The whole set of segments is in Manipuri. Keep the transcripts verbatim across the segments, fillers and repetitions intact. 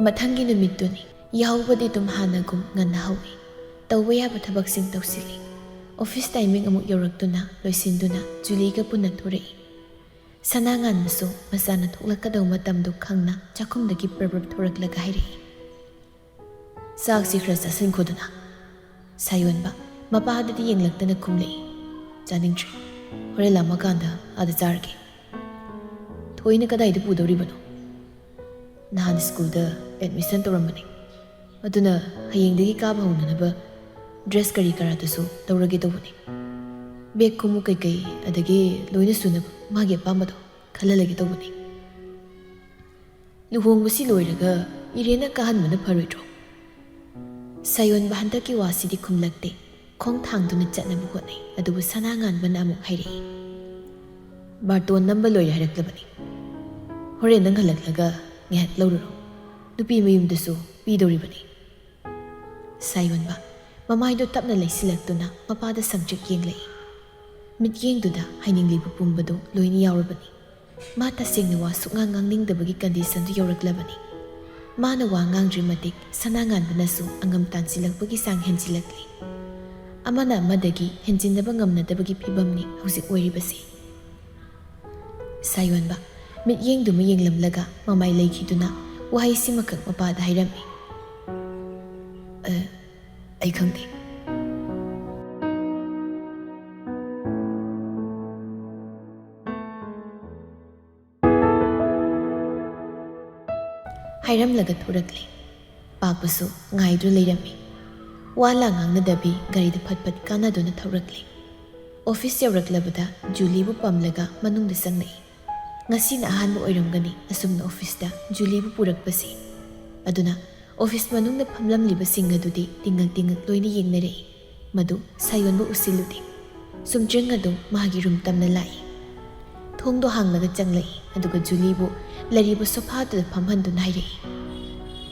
ꯃꯊꯪꯒꯤ ꯅꯨꯃꯤꯠꯇꯨꯅꯤ꯫ ꯌꯥꯍꯧꯕꯗꯤ ꯑꯗꯨꯝ ꯍꯥꯟꯅꯒꯨꯝ ꯉꯟꯅ ꯍꯧꯏ꯫ ꯇꯧꯕ ꯌꯥꯕ ꯊꯕꯛꯁꯤꯡ ꯇꯧꯁꯤꯜꯂꯤ꯫ ꯑꯣꯐꯤꯁ ꯇꯥꯏꯃꯤꯡ ꯑꯃꯨꯛ ꯌꯧꯔꯛꯇꯨꯅ ꯂꯣꯏꯁꯤꯟꯗꯨꯅ ꯖꯨꯂꯤꯒ ꯄꯨꯟꯅ ꯊꯣꯔꯛꯏ꯫ ꯁꯅꯥ ꯉꯥꯟꯕꯁꯨ ꯃꯆꯥꯅ ꯊꯣꯛꯂꯛꯀꯗꯧꯕ ꯃꯇꯝꯗꯨ ꯈꯪꯅ ꯆꯥꯛꯈꯨꯝꯗꯒꯤ ꯄ꯭ꯔꯞ ꯄ꯭ꯔꯞ ꯊꯣꯔꯛꯂꯒ ꯍꯥꯏꯔꯛꯏ, "ꯆꯥꯛꯁꯤ ꯈꯔ ꯆꯥꯁꯤꯟꯈꯣꯗꯅ꯫" ꯁꯥꯌꯣꯟꯕ ꯃꯄꯥꯗꯗꯤ ꯌꯦꯡꯂꯛꯇꯅ ꯈꯨꯝꯂꯛꯏ, "ꯆꯥꯅꯤꯡꯗ꯭ꯔꯦ꯫ ꯍꯣꯔꯦꯟ ꯂꯥꯝꯃꯀꯥꯟꯗ ꯑꯥꯗ ꯆꯥꯔꯒꯦ꯫" "ꯊꯣꯏꯅ ꯀꯗꯥꯏꯗ ꯄꯨꯗꯧꯔꯤꯕꯅꯣ?" "ꯅꯍꯥꯟ ꯁ꯭ꯀꯨꯜꯗ ꯑꯦꯗꯃꯤꯁꯟ ꯇꯧꯔꯝꯕꯅꯤ꯫ ꯑꯗꯨꯅ ꯍꯌꯦꯡꯗꯒꯤ ꯀꯥꯕ ꯍꯧꯅꯅꯕ ꯗ꯭ꯔꯦꯁ ꯀꯔꯤ ꯀꯔꯥꯗꯨꯁꯨ ꯂꯧꯔꯒꯦ ꯇꯧꯕꯅꯤ꯫ ꯕꯦꯒ ꯈꯣꯡꯎꯞ ꯀꯩꯀꯩ ꯑꯗꯒꯤ ꯂꯣꯏꯅ ꯁꯨꯅꯕ ꯃꯥꯒꯤ ꯑꯄꯥꯝꯕꯗꯣ ꯈꯜꯍꯜꯂꯒꯦ ꯇꯧꯕꯅꯤ꯫" "ꯂꯨꯍꯣꯡꯕꯁꯤ ꯂꯣꯏꯔꯒ ꯏꯔꯦꯟꯅ ꯀꯥꯍꯟꯕꯅ ꯐꯔꯣꯏꯗ꯭ꯔꯣ?" ꯁꯥꯌꯣꯟꯕ ꯍꯟꯗꯛꯀꯤ ꯋꯥꯁꯤꯗꯤ ꯈꯨꯝꯂꯛꯇꯦ꯫ ꯈꯣꯡ ꯊꯥꯡꯗꯨꯅ ꯆꯠꯅꯕ ꯍꯣꯠꯅꯩ꯫ ꯑꯗꯨꯕꯨ ꯁꯅꯥ ꯉꯥꯟꯕꯅ ꯑꯃꯨꯛ ꯍꯥꯏꯔꯛꯏ, "ꯕꯥꯔꯇꯣꯟ ꯅꯝꯕ ꯂꯣꯏꯔꯦ ꯍꯥꯏꯔꯛꯂꯕꯅꯤ꯫ ꯍꯣꯔꯦꯟ ꯅꯪ ꯍꯜꯂꯛꯂꯒ ꯉꯥꯏꯍꯥꯛ ꯂꯧꯔꯨꯔꯣ꯫ ꯅꯨꯄꯤ ꯃꯌꯨꯝꯗꯁꯨ ꯄꯤꯗꯧꯔꯤꯕꯅꯤ꯫" ꯁꯥꯌꯣꯟꯕ ꯃꯃꯥꯏꯗꯨ ꯇꯞꯅ ꯂꯩꯁꯤꯜꯂꯛꯇꯨꯅ ꯃꯄꯥꯗ ꯁꯪꯇ꯭ꯔꯤꯛ ꯌꯦꯡꯂꯛꯏ꯫ ꯃꯤꯠꯌꯦꯡꯗꯨꯗ ꯍꯥꯏꯅꯤꯡꯂꯤꯕ ꯄꯨꯝꯕꯗꯨ ꯂꯣꯏꯅ ꯌꯥꯎꯔꯕꯅꯤ꯫ ꯃꯥ ꯇꯁꯦꯡꯅ ꯋꯥ ꯁꯨꯛꯉꯥꯡ ꯉꯥꯡꯅꯤꯡꯗꯕꯒꯤ ꯀꯟꯗꯤꯁꯟꯗꯨ ꯌꯧꯔꯛꯂꯕꯅꯤ꯫ ꯃꯥꯅ ꯋꯥ ꯉꯥꯡꯗ꯭ꯔꯤ ꯃꯇꯤꯛ ꯁꯅꯥ ꯉꯥꯟꯕꯅꯁꯨ ꯑꯉꯝ ꯇꯥꯟꯁꯤꯜꯂꯛꯄꯒꯤ ꯆꯥꯡ ꯍꯦꯟꯖꯤꯜꯂꯛꯂꯤ꯫ ꯑꯃꯅ ꯑꯃꯗꯒꯤ ꯍꯦꯟꯖꯤꯟꯅꯕ ꯉꯝꯅꯗꯕꯒꯤ ꯐꯤꯕꯝꯅꯤ ꯍꯧꯖꯤꯛ ꯑꯣꯏꯔꯤꯕꯁꯤ꯫ ꯁꯥꯌꯣꯟꯕ ꯃꯤꯠꯌꯦꯡꯗꯨꯃ ꯌꯦꯡꯂꯝꯂꯒ ꯃꯃꯥꯏ ꯂꯩꯈꯤꯗꯨꯅ ꯋꯥꯍꯩꯁꯤꯃꯈꯛ ꯃꯄꯥꯗ ꯍꯥꯏꯔꯝꯃꯤ, "ꯑ, ꯑꯩ ꯈꯪꯗꯦ꯫" ꯍꯥꯏꯔꯝꯂꯒ ꯊꯣꯔꯛꯂꯦ꯫ ꯄꯥꯛꯄꯁꯨ ꯉꯥꯏꯗꯨꯅ ꯂꯩꯔꯝꯃꯤ꯫ ꯋꯥ ꯂꯥꯡ ꯉꯥꯡꯅꯗꯕꯤ ꯒꯥꯔꯤꯗ ꯐꯠ ꯐꯠ ꯀꯥꯟꯅꯗꯨꯅ ꯊꯧꯔꯛꯂꯦ꯫ ꯑꯣꯐꯤꯁ ꯌꯧꯔꯛꯂꯕꯗ ꯖꯨꯂꯤꯕꯨ ꯄꯝꯂꯒ ꯃꯅꯨꯡꯗ ꯆꯪꯂꯛꯏ꯫ ꯉꯁꯤꯅ ꯑꯍꯥꯟꯕ ꯑꯣꯏꯔꯝꯒꯅꯤ ꯑꯁꯨꯝꯅ ꯑꯣꯐꯤꯁꯇ ꯖꯨꯂꯤꯕꯨ ꯄꯨꯔꯛꯄꯁꯤ꯫ ꯑꯗꯨꯅ ꯑꯣꯐꯤꯁ ꯃꯅꯨꯡꯗ ꯐꯝꯂꯝꯂꯤꯕꯁꯤꯡ ꯑꯗꯨꯗꯤ ꯇꯤꯡꯉꯛ ꯇꯤꯡꯉꯛ ꯂꯣꯏꯅ ꯌꯦꯡꯅꯔꯛꯏ꯫ ꯃꯗꯨ ꯁꯥꯌꯣꯟꯕ ꯎꯁꯤꯜꯂꯨꯗꯦ꯫ ꯁꯨꯝꯇ꯭ꯔꯤꯡ ꯑꯗꯨꯝ ꯃꯥꯒꯤ ꯔꯨꯝ ꯇꯝꯅ ꯂꯥꯛꯏ꯫ ꯊꯣꯡꯗꯣ ꯍꯥꯡꯂꯒ ꯆꯪꯂꯛꯏ, ꯑꯗꯨꯒ ꯖꯨꯂꯤꯕꯨ ꯂꯩꯔꯤꯕ ꯁꯣꯐꯥꯗꯨꯗ ꯐꯝꯍꯟꯗꯨꯅ ꯍꯥꯏꯔꯛꯏ,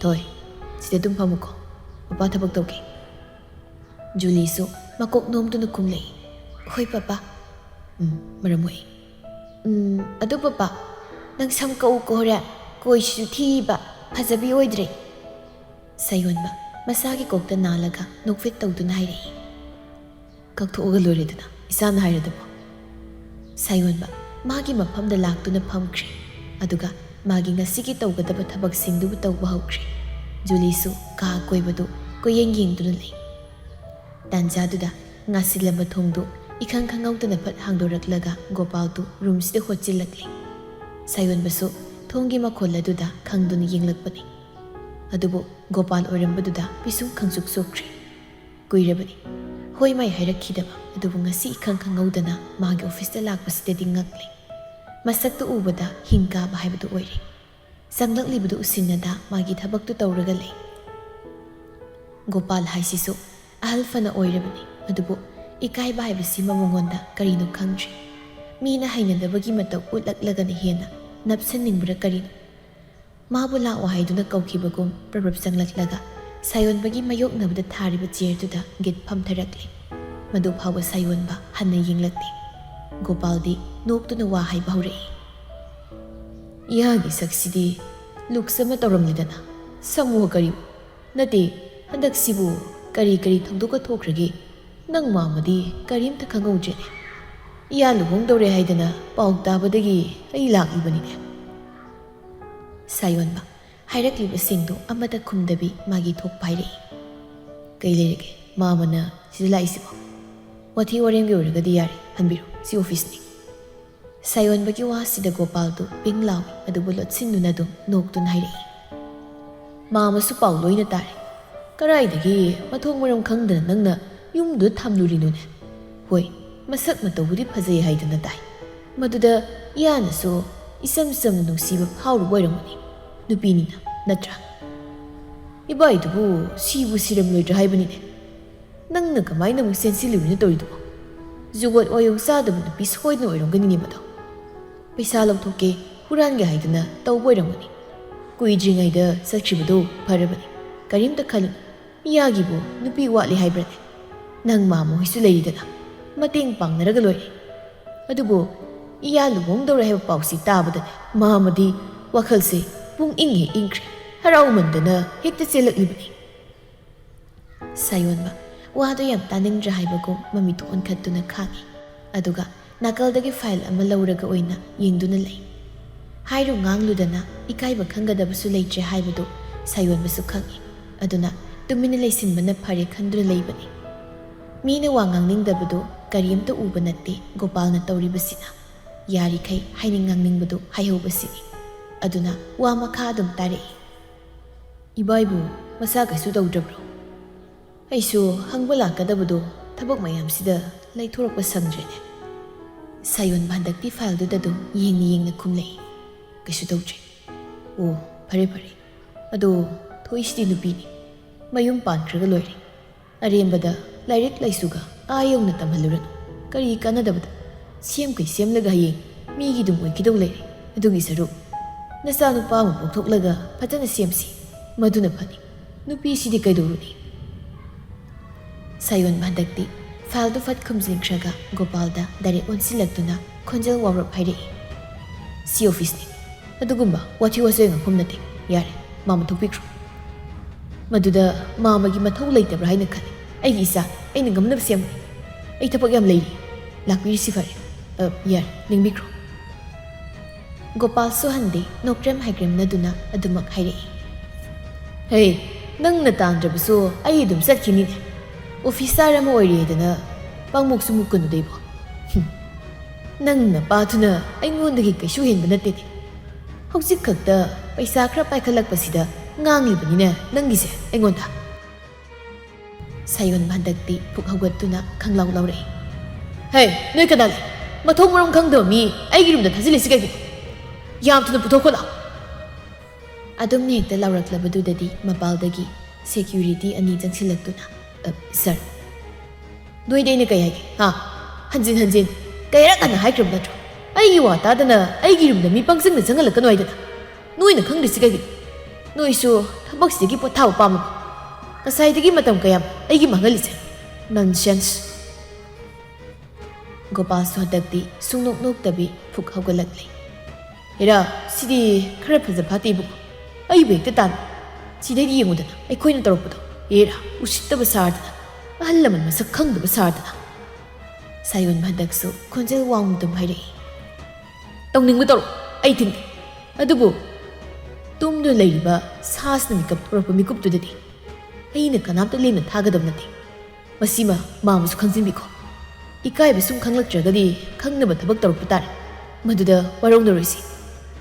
"ꯊꯣꯏ, ꯁꯤꯗ ꯑꯗꯨꯝ ꯐꯝꯃꯨꯀꯣ, ꯄꯄꯥ ꯊꯕꯛ ꯇꯧꯒꯦ꯫" ꯖꯨꯂꯤꯁꯨ ꯃꯀꯣꯛ ꯅꯣꯝꯗꯨꯅ ꯈꯨꯝꯂꯛꯏ, "ꯍꯣꯏ ꯄꯄꯥ꯫" "ꯎꯝ, ꯃꯔꯝ ꯃꯣꯛꯏ꯫ ꯎꯝ, ꯑꯗꯨ ꯄꯄꯥ, ꯅꯪ ꯁꯝ ꯀꯛꯎꯀꯣ ꯍꯣꯔꯦꯟ, ꯀꯣꯏꯁꯤꯁꯨ ꯊꯤꯕ꯫" ꯐꯖꯕꯤ ꯑꯣꯏꯗ꯭ꯔꯦ꯫ ꯁꯥꯌꯣꯟꯕ ꯃꯁꯥꯒꯤ ꯀꯣꯛꯇ ꯅꯥꯜꯂꯒ ꯅꯣꯛꯐꯦꯠ ꯇꯧꯗꯨꯅ ꯍꯥꯏꯔꯛꯏ꯫ "ꯀꯛꯊꯣꯛꯑꯒ ꯂꯣꯏꯔꯦꯗꯅ, ꯏꯁꯥꯅ ꯍꯥꯏꯔꯗꯕꯣ?" ꯁꯥꯌꯣꯟꯕ ꯃꯥꯒꯤ ꯃꯐꯝꯗ ꯂꯥꯛꯇꯨꯅ ꯐꯝꯈ꯭ꯔꯦ꯫ ꯑꯗꯨꯒ ꯃꯥꯒꯤ ꯉꯁꯤꯒꯤ ꯇꯧꯒꯗꯕ ꯊꯕꯛꯁꯤꯡꯗꯨꯕꯨ ꯇꯧꯕ ꯍꯧꯈ꯭ꯔꯦ꯫ ꯖꯨꯂꯤꯁꯨ ꯀꯥ ꯑꯀꯣꯏꯕꯗꯨ ꯀꯣꯏꯌꯦꯡ ꯌꯦꯡꯗꯨꯅ ꯂꯩ꯫ ꯇꯥꯟꯖꯥꯗꯨꯗ ꯉꯥꯁꯤꯜꯂꯝꯕ ꯊꯣꯡꯗꯨ ꯏꯈꯪ ꯈꯪꯍꯧꯗꯅ ꯐꯠ ꯍꯥꯡꯗꯣꯔꯛꯂꯒ ꯒꯣꯄꯥꯜꯗꯨ ꯔꯨꯝꯁꯤꯗ ꯍꯣꯠꯆꯤꯜꯂꯛꯂꯦ꯫ ꯁꯥꯌꯣꯟꯕꯁꯨ ꯊꯣꯡꯒꯤ ꯃꯈꯣꯜ ꯑꯗꯨꯗ ꯈꯪꯗꯨꯅ ꯌꯦꯡꯂꯛꯄꯅꯤ꯫ ꯑꯗꯨꯕꯨ ꯒꯣꯄꯥꯜ ꯑꯣꯏꯔꯝꯕꯗꯨꯗ ꯄꯤꯁꯨꯝ ꯈꯪꯁꯨꯛ ꯁꯨꯛꯈ꯭ꯔꯦ꯫ ꯀꯨꯏꯔꯕꯅꯤ ꯍꯣꯏ ꯃꯥꯏ ꯍꯥꯏꯔꯛꯈꯤꯗꯕ, ꯑꯗꯨꯕꯨ ꯉꯁꯤ ꯏꯈꯪ ꯈꯪꯍꯧꯗꯅ ꯃꯥꯒꯤ ꯑꯣꯐꯤꯁꯇ ꯂꯥꯛꯄꯁꯤꯗꯗꯤ ꯉꯛꯂꯦ꯫ ꯃꯁꯛꯇꯨ ꯎꯕꯗ ꯍꯤꯡ ꯀꯥꯕ ꯍꯥꯏꯕꯗꯨ ꯑꯣꯏꯔꯦ꯫ ꯆꯪꯂꯛꯂꯤꯕꯗꯨ ꯎꯁꯤꯟꯅꯗ ꯃꯥꯒꯤ ꯊꯕꯛꯇꯨ ꯇꯧꯔꯒ ꯂꯩ꯫ ꯒꯣꯄꯥꯜ ꯍꯥꯏꯁꯤꯁꯨ ꯑꯍꯜ ꯐꯅ ꯑꯣꯏꯔꯕꯅꯤ, ꯑꯗꯨꯕꯨ ꯏꯀꯥꯏꯕ ꯍꯥꯏꯕꯁꯤꯃ ꯃꯉꯣꯟꯗ ꯀꯔꯤꯅꯣ ꯈꯪꯗ꯭ꯔꯤ꯫ ꯃꯤꯅ ꯍꯩꯅꯗꯕꯒꯤ ꯃꯇꯧ ꯎꯠꯂꯛꯂꯒꯅ ꯍꯦꯟꯅ ꯅꯞꯁꯟꯅꯤꯡꯕ꯭ꯔꯥ ꯀꯔꯤꯅꯣ? ꯃꯥꯕꯨ ꯂꯥꯛꯑꯣ ꯍꯥꯏꯗꯨꯅ ꯀꯧꯈꯤꯕꯒꯨꯝ ꯄ꯭ꯔꯞ ꯄ꯭ꯔꯞ ꯆꯪꯂꯛꯂꯒ ꯁꯥꯌꯣꯟꯕꯒꯤ ꯃꯥꯌꯣꯛꯅꯕꯗ ꯊꯥꯔꯤꯕ ꯆꯤꯌꯔꯗꯨꯗ ꯒꯤꯠ ꯐꯝꯊꯔꯛꯂꯦ꯫ ꯃꯗꯨ ꯐꯥꯎꯕ ꯁꯥꯌꯣꯟꯕ ꯍꯟꯅ ꯌꯦꯡꯂꯛꯇꯦ꯫ ꯒꯣꯄꯥꯜꯗꯤ ꯅꯣꯛꯇꯨꯅ ꯋꯥ ꯍꯥꯏꯕ ꯍꯧꯔꯛꯏ꯫ "ꯏꯌꯥꯒꯤ ꯁꯛꯁꯤꯗꯤ ꯂꯨꯛꯁ ꯑꯃ ꯇꯧꯔꯝꯂꯦꯗꯅ, ꯁꯃꯨ ꯀꯔꯤ? ꯅꯠꯇꯦ, ꯍꯟꯗꯛꯁꯤꯕꯨ ꯀꯔꯤ ꯀꯔꯤ ꯊꯧꯗꯣꯛꯀ ꯊꯣꯛꯈ꯭ꯔꯒꯦ? ꯅꯪ ꯃꯥꯃꯗꯤ ꯀꯔꯤꯝꯇ ꯈꯪꯍꯧꯗ꯭ꯔꯦꯅꯦ꯫ ꯏꯌꯥ ꯂꯨꯍꯣꯡꯗꯧꯔꯦ ꯍꯥꯏꯗꯅ ꯄꯥꯎ ꯇꯥꯕꯗꯒꯤ ꯑꯩ ꯂꯥꯛꯂꯤꯕꯅꯤꯅꯦ꯫" ꯁꯥꯌꯣꯟꯕ ꯍꯥꯏꯔꯛꯂꯤꯕꯁꯤꯡꯗꯨ ꯑꯃꯠꯇ ꯈꯨꯝꯗꯕꯤ ꯃꯥꯒꯤ ꯊꯣꯛꯄ ꯍꯥꯏꯔꯛꯏ꯫ "ꯀꯩ ꯂꯩꯔꯒꯦ? ꯃꯥꯃꯅ ꯁꯤꯗ ꯂꯥꯛꯏꯁꯤꯕꯣ? ꯋꯥꯊꯤ ꯋꯥꯔꯦꯝꯒꯤ ꯑꯣꯏꯔꯒꯗꯤ ꯌꯥꯔꯦ, ꯍꯟꯕꯤꯔꯣ, ꯁꯤ ꯑꯣꯐꯤꯁꯅꯤ꯫" ꯁꯥꯌꯣꯟꯕꯒꯤ ꯋꯥꯁꯤꯗ ꯒꯣꯄꯥꯜꯗꯨ ꯄꯤꯡ ꯂꯥꯎꯏ, ꯑꯗꯨꯕꯨ ꯂꯣꯠꯁꯤꯟꯗꯨꯅ ꯑꯗꯨꯝ ꯅꯣꯛꯇꯨꯅ ꯍꯥꯏꯔꯛꯏ꯫ "ꯃꯥꯃꯁꯨ ꯄꯥꯎ ꯂꯣꯏꯅ ꯇꯥꯔꯦ꯫ ꯀꯔꯥꯏꯗꯒꯤ ꯃꯊꯣꯡ ꯃꯔꯝ ꯈꯪꯗꯅ ꯅꯪꯅ ꯌꯨꯝꯗꯨꯗ ꯊꯝꯂꯨꯔꯤꯅꯣꯅꯦ? ꯍꯣꯏ, ꯃꯁꯛ ꯃꯇꯧꯕꯨꯗꯤ ꯐꯖꯩ ꯍꯥꯏꯗꯅ ꯇꯥꯏ꯫ ꯃꯗꯨꯗ ꯏꯌꯥꯅꯁꯨ ꯏꯆꯝ ꯆꯝꯅ ꯅꯨꯡꯁꯤꯕ ꯐꯥꯎꯔꯨꯕ ꯑꯣꯏꯔꯝꯒꯅꯤ꯫ ꯅꯨꯄꯤꯅꯤꯅ, ꯅꯠꯇ꯭ꯔꯥ? ꯏꯕꯥꯏꯗꯨꯕꯨ ꯁꯤꯕꯨ ꯁꯤꯔꯝꯂꯣꯏꯗ꯭ꯔꯥ ꯍꯥꯏꯕꯅꯤꯅꯦ꯫ ꯅꯪꯅ ꯀꯃꯥꯏꯅ ꯑꯃꯨꯛ ꯆꯦꯟꯁꯤꯜꯂꯨꯔꯤꯅꯣ ꯇꯧꯔꯤꯗꯨꯕꯣ? ꯖꯨꯒꯣꯠ ꯋꯥꯌꯣꯡ ꯆꯥꯗꯕ ꯅꯨꯄꯤ ꯁꯣꯏꯗꯅ ꯑꯣꯏꯔꯝꯒꯅꯤꯅꯦ ꯃꯗꯣ꯫ ꯄꯩꯁꯥ ꯂꯧꯊꯣꯛꯀꯦ, ꯍꯨꯔꯥꯟꯒꯦ ꯍꯥꯏꯗꯅ ꯇꯧꯕ ꯑꯣꯏꯔꯝꯒꯅꯤ꯫ ꯀꯨꯏꯗ꯭ꯔꯤꯉꯩꯗ ꯆꯠꯈ꯭ꯔꯤꯕꯗꯣ ꯐꯔꯕꯅꯤ꯫ ꯀꯔꯤꯝꯇ ꯈꯜꯂꯨꯅꯨ꯫ ꯏꯌꯥꯒꯤꯕꯨ ꯅꯨꯄꯤ ꯋꯥꯠꯂꯤ ꯍꯥꯏꯕ꯭ꯔꯅꯦ? ꯅꯪ ꯃꯥꯃ ꯍꯣꯏꯁꯨ ꯂꯩꯔꯤꯗꯅ, ꯃꯇꯦꯡ ꯄꯥꯡꯅꯔꯒ ꯂꯣꯏꯔꯦ꯫ ꯑꯗꯨꯕꯨ ꯏꯌꯥ ꯂꯨꯍꯣꯡꯗꯧꯔꯦ ꯍꯥꯏꯕ ꯄꯥꯎꯁꯤ ꯇꯥꯕꯗꯅꯦ ꯃꯥꯃꯗꯤ ꯋꯥꯈꯜꯁꯦ ꯄꯨꯡ ꯏꯪ ꯍꯦꯛ ꯏꯪꯈ꯭ꯔꯦ꯫ ꯍꯔꯥꯎꯃꯟꯗꯅ ꯍꯦꯛꯇ ꯆꯦꯜꯂꯛꯂꯤꯕꯅꯤ꯫ ꯁꯥꯌꯣꯟꯕ ꯋꯥꯗꯨ ꯌꯥꯝ ꯇꯥꯅꯤꯡꯗ꯭ꯔ ꯍꯥꯏꯕꯒꯨꯝ ꯃꯃꯤꯠꯇꯨ ꯑꯣꯟꯈꯠꯇꯨꯅ ꯈꯥꯡꯉꯤ꯫ ꯑꯗꯨꯒ ꯅꯥꯀꯜꯗꯒꯤ ꯐꯥꯏꯜ ꯑꯃ ꯂꯧꯔꯒ ꯑꯣꯏꯅ ꯌꯦꯡꯗꯨꯅ ꯂꯩ꯫ ꯍꯥꯏꯔꯨ ꯉꯥꯡꯂꯨꯗꯅ ꯏꯀꯥꯏꯕ ꯈꯪꯒꯗꯕꯁꯨ ꯂꯩꯇ꯭ꯔꯦ ꯍꯥꯏꯕꯗꯨ ꯁꯥꯌꯣꯟꯕꯁꯨ ꯈꯪꯏ꯫ ꯑꯗꯨꯅ ꯇꯨꯃꯤꯟꯅ ꯂꯩꯁꯤꯟꯕꯅ ꯐꯔꯦ ꯈꯟꯗꯨꯅ ꯂꯩꯕꯅꯤ꯫ ꯃꯤꯅ ꯋꯥ ꯉꯥꯡꯅꯤꯡꯗꯕꯗꯨ ꯀꯔꯤꯝꯇ ꯎꯕ ꯅꯠꯇꯦ ꯒꯣꯄꯥꯜꯅ ꯇꯧꯔꯤꯕꯁꯤꯅ꯫ ꯌꯥꯔꯤꯈꯩ ꯍꯥꯏꯅꯤꯡ ꯉꯥꯡꯅꯤꯡꯕꯗꯨ ꯍꯥꯏꯍꯧꯕꯁꯤꯅꯤ꯫ ꯑꯗꯨꯅ ꯋꯥ ꯃꯈꯥ ꯑꯗꯨꯝ ꯇꯥꯔꯛꯏ꯫ "ꯏꯕꯥꯏꯕꯨ ꯃꯁꯥ ꯀꯩꯁꯨ ꯇꯧꯗ꯭ꯔꯕ꯭ꯔꯣ? ꯑꯩꯁꯨ ꯍꯪꯕ ꯂꯥꯛꯀꯗꯕꯗꯣ ꯊꯕꯛ ꯃꯌꯥꯝꯁꯤꯗ ꯂꯩꯊꯣꯔꯛꯄ ꯁꯪꯗ꯭ꯔꯦꯅꯦ꯫" ꯁꯥꯌꯣꯟꯕ ꯍꯟꯗꯛꯇꯤ ꯐꯥꯏꯜꯗꯨꯗ ꯑꯗꯨꯝ ꯌꯦꯡꯅ ꯌꯦꯡꯅ ꯈꯨꯝꯂꯛꯏ꯫ "ꯀꯩꯁꯨ ꯇꯧꯗ꯭ꯔꯤ꯫" "ꯑꯣ, ꯐꯔꯦ ꯐꯔꯦ꯫ ꯑꯗꯣ ꯊꯣꯏꯁꯤꯗꯤ ꯅꯨꯄꯤꯅꯤ꯫ ꯃꯌꯨꯝ ꯄꯥꯟꯈ꯭ꯔꯒ ꯂꯣꯏꯔꯦ꯫ ꯑꯔꯦꯝꯕꯗ ꯂꯥꯏꯔꯤꯛ ꯂꯥꯏꯁꯨꯒ ꯑꯥ ꯌꯧꯅ ꯇꯝꯍꯜꯂꯨꯔꯅꯨ꯫ ꯀꯔꯤ ꯀꯥꯟꯅꯗꯕꯗ? ꯁꯦꯝ ꯀꯩ ꯁꯦꯝꯂꯒ ꯍꯌꯦꯡ ꯃꯤꯒꯤ ꯑꯗꯨꯝ ꯑꯣꯏꯈꯤꯗꯧ ꯂꯩꯔꯦ꯫ ꯑꯗꯨꯒꯤ ꯁꯔꯨꯛ ꯅꯆꯥꯅꯨꯄꯥ ꯑꯃ ꯄꯣꯛꯊꯣꯛꯂꯒ ꯐꯖꯅ ꯁꯦꯝꯁꯤ꯫ ꯃꯗꯨꯅ ꯐꯅꯤ꯫ ꯅꯨꯄꯤꯁꯤꯗꯤ ꯀꯩꯗꯧꯔꯨꯅꯤ?" ꯁꯥꯌꯣꯟꯕ ꯍꯟꯗꯛꯇꯤ ꯐꯥꯏꯜꯗꯨ ꯐꯠ ꯈꯨꯝꯖꯤꯟꯈ꯭ꯔꯒ ꯒꯣꯄꯥꯜꯗ ꯗꯥꯏꯔꯦꯛ ꯑꯣꯟꯁꯤꯜꯂꯛꯇꯨꯅ ꯈꯣꯟꯖꯦꯜ ꯋꯥꯎꯔꯞ ꯍꯥꯏꯔꯛꯏ꯫ "ꯁꯤ ꯑꯣꯐꯤꯁꯅꯤ꯫ ꯑꯗꯨꯒꯨꯝꯕ ꯋꯥꯊꯤ ꯋꯥꯆꯣꯏ ꯉꯥꯡꯐꯝ ꯅꯠꯇꯦ꯫ ꯌꯥꯔꯦ, ꯃꯥꯃ ꯊꯣꯛꯄꯤꯈ꯭ꯔꯣ꯫" "ꯃꯗꯨꯗ ꯃꯥꯃꯒꯤ ꯃꯊꯧ ꯂꯩꯇꯕ꯭ꯔꯥ ꯍꯥꯏꯅ ꯈꯜꯂꯤ꯫ ꯑꯩꯒꯤ ꯏꯆꯥ, ꯑꯩꯅ ꯉꯝꯅꯕ ꯁꯦꯝꯒꯅꯤ꯫ ꯑꯩ ꯊꯕꯛ ꯌꯥꯝ ꯂꯩꯔꯤ꯫ ꯂꯥꯛꯄꯤꯔꯤꯁꯤ ꯐꯔꯦ꯫ ꯑ, ꯌꯥꯔꯦ, ꯂꯦꯡꯕꯤꯈ꯭ꯔꯣ꯫" ꯒꯣꯄꯥꯜꯁꯨ ꯍꯟꯗꯦ, ꯅꯣꯛꯔꯦꯝ ꯍꯥꯏꯒ꯭ꯔꯦꯝꯅꯗꯨꯅ ꯑꯗꯨꯃꯛ ꯍꯥꯏꯔꯛꯏ꯫ "ꯍꯦ, ꯅꯪꯅ ꯇꯥꯟꯗ꯭ꯔꯕꯁꯨ ꯑꯩ ꯑꯗꯨꯝ ꯆꯠꯈꯤꯅꯤꯅꯦ꯫ ꯑꯣꯐꯤꯁꯥꯔ ꯑꯃ ꯑꯣꯏꯔꯦꯗꯅ ꯄꯥꯡꯃꯨꯛꯁꯨ ꯃꯨꯛꯀꯅꯨꯗ ꯏꯕꯣ꯫ ꯍꯨꯝ꯫ ꯅꯪ ꯅꯄꯥꯗꯨꯅ ꯑꯩꯉꯣꯟꯗꯒꯤ ꯀꯩꯁꯨ ꯍꯦꯟꯕ ꯅꯠꯇꯦꯅꯦ꯫ ꯍꯧꯖꯤꯛ ꯈꯛꯇ ꯄꯩꯁꯥ ꯈꯔ ꯄꯥꯏꯈꯠꯂꯛꯄꯁꯤꯗ ꯉꯥꯡꯂꯤꯕꯅꯤꯅꯦ ꯅꯪꯒꯤꯁꯦ ꯑꯩꯉꯣꯟꯗ꯫" ꯁꯥꯌꯣꯟꯕ ꯍꯟꯗꯛꯇꯤ ꯐꯨꯛ ꯍꯧꯒꯠꯇꯨꯅ ꯈꯪꯂꯥꯎ ꯂꯥꯎꯔꯛꯏ꯫ "ꯍꯦ, ꯅꯣꯏ ꯀꯅꯥ ꯂꯩ? ꯃꯊꯣꯡ ꯃꯔꯝ ꯈꯪꯗꯕ ꯃꯤ ꯑꯩꯒꯤ ꯔꯨꯝꯗ ꯊꯥꯖꯤꯜꯂꯤꯁꯤ ꯀꯩꯒꯤꯅꯣ? ꯌꯥꯝ ꯊꯨꯅ ꯄꯨꯊꯣꯛꯈꯣ ꯂꯥꯛꯑꯣ!" ꯑꯗꯨꯝ ꯍꯦꯛꯇ ꯂꯥꯎꯔꯛꯂꯕꯗꯨꯗꯗꯤ ꯃꯄꯥꯜꯗꯒꯤ ꯁꯦꯀ꯭ꯌꯨꯔꯤꯇꯤ ꯑꯅꯤ ꯆꯪꯁꯤꯜꯂꯛꯇꯨꯅ, "ꯑ, ꯁꯥꯔ, ꯅꯣꯏꯗ ꯑꯩꯅ ꯀꯩ ꯍꯥꯏꯒꯦ? ꯍꯥ? ꯍꯟꯖꯤꯟ ꯍꯟꯖꯤꯟ ꯀꯌꯥꯔꯛ ꯍꯟꯅ ꯍꯥꯏꯈ꯭ꯔꯕ ꯅꯠꯇ꯭ꯔꯣ? ꯑꯩꯒꯤ ꯋꯥ ꯇꯥꯗꯅ ꯑꯩꯒꯤ ꯔꯨꯝꯗ ꯃꯤ ꯄꯪꯆꯪꯗ ꯆꯪꯍꯜꯂꯛꯀꯅꯨ ꯍꯥꯏꯗꯅ꯫ ꯅꯣꯏꯅ ꯈꯪꯗ꯭ꯔꯤꯁꯤ ꯀꯩꯒꯤꯅꯣ? ꯅꯣꯏꯁꯨ ꯊꯕꯛꯁꯤꯗꯒꯤ ꯄꯣꯊꯥꯕ ꯄꯥꯝꯃꯕ? ꯉꯁꯥꯏꯗꯒꯤ ꯃꯇꯝ ꯀꯌꯥꯝ ꯑꯩꯒꯤ ꯃꯥꯡꯍꯜꯂꯤꯁꯦ? ꯅꯟꯁꯦꯟꯁ!" ꯒꯣꯄꯥꯜꯁꯨ ꯍꯟꯗꯛꯇꯤ ꯁꯨꯡꯅꯣꯛ ꯅꯣꯛꯇꯕꯤ ꯐꯨꯛ ꯍꯧꯒꯠꯂꯛꯂꯦ꯫ "ꯍꯦꯔꯥ, ꯁꯤꯗꯤ ꯈꯔ ꯐꯖ ꯐꯥꯠꯇꯦ ꯏꯕꯨꯡꯉꯣ꯫ ꯑꯩꯕꯨ ꯍꯦꯛꯇ ꯇꯥꯟꯅ꯫ ꯁꯤꯗꯩꯗꯤ ꯌꯦꯡꯉꯨꯗꯅ, ꯑꯩꯈꯣꯏꯅ ꯇꯧꯔꯛꯄꯗꯣ꯫ ꯑꯦꯔꯥ, ꯎꯁꯤꯠꯇꯕ ꯁꯥꯔꯗꯅ, ꯑꯍꯜ ꯂꯃꯟ ꯃꯁꯛ ꯈꯪꯗꯕ ꯁꯥꯔꯗꯅ꯫ ꯁꯥꯌꯣꯟꯕ ꯍꯟꯗꯛꯁꯨ ꯈꯣꯟꯖꯦꯜ ꯋꯥꯡꯅ ꯑꯗꯨꯝ ꯍꯥꯏꯔꯛꯏ꯫ "ꯇꯧꯅꯤꯡꯕ ꯇꯧꯔꯣ, ꯑꯩ ꯊꯤꯡꯗꯦ꯫ ꯑꯗꯨꯕꯨ ꯇꯨꯝꯗꯨꯅ ꯂꯩꯔꯤꯕ ꯁꯥꯁꯤꯅ ꯃꯤꯀꯞ ꯊꯣꯔꯛꯄ ꯃꯤꯀꯨꯞꯇꯨꯗꯗꯤ ꯑꯩꯅ ꯀꯅꯥꯝꯇ ꯂꯦꯝꯅ ꯊꯥꯒꯗꯕ ꯅꯠꯇꯦ꯫ ꯃꯁꯤꯃ ꯃꯥ ꯑꯃꯁꯨ ꯈꯪꯖꯤꯟꯕꯤꯈꯣ꯫ ꯏꯀꯥꯏꯕ ꯁꯨꯝ ꯈꯪꯂꯛꯇ꯭ꯔꯒꯗꯤ ꯈꯪꯅꯕ ꯊꯕꯛ ꯇꯧꯔꯛꯄ ꯇꯥꯔꯦ꯫ ꯃꯗꯨꯗ ꯋꯥꯔꯧꯅꯔꯣꯏꯁꯤ꯫